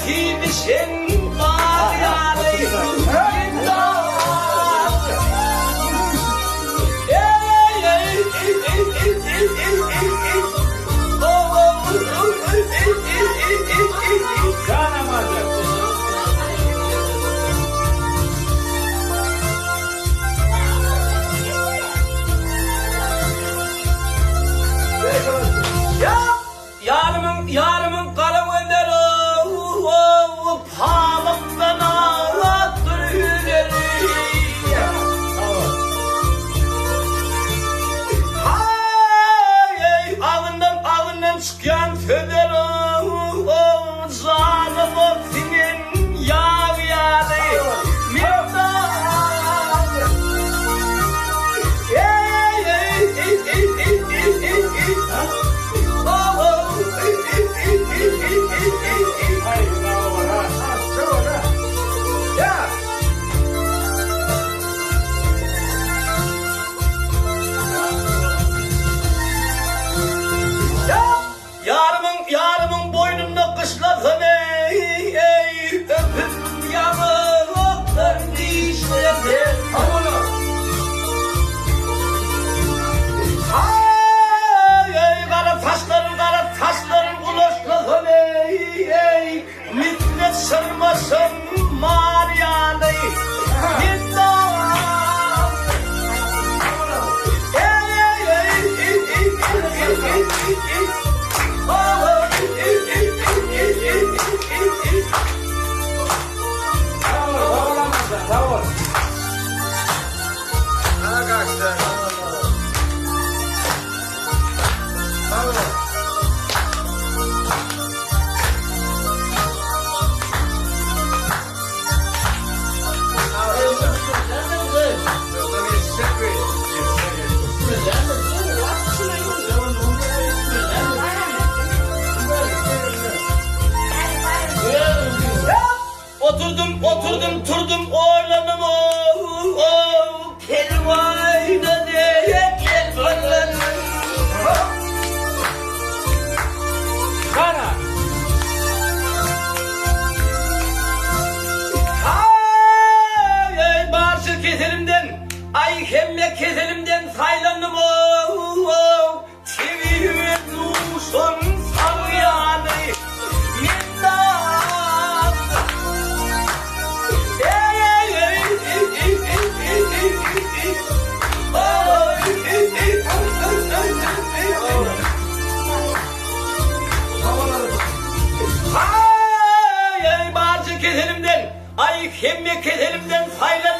Eti bişen gaz ýaly Jan Amanjan. Ýarymyň ýarymyň gara gözleri ow pamykdan akdyr ýüzleri. Haý agyndan agyndan çykýan sözler ow janyma siňen ýag ýaly. Ýarymyň ýarymyň boýnunda gyşlasam eý eý öpüp ýaňakdan dişlesem. Haý-eý gara saçlaryň gara saçlaryň ulaşlasam eý eý misli çyrmaşan mar ýaly. Oturdym, oturdym, turdum, oýlandym, ow, Perwaýda dek ýelpaňladym. Gana! Haý, barça keselimden, aý, hemme keselimden saýlandym, ow, Tebibe duşan sag ýaly, men Haý, barja keselimden, aý, hemme keselimden saýlandym.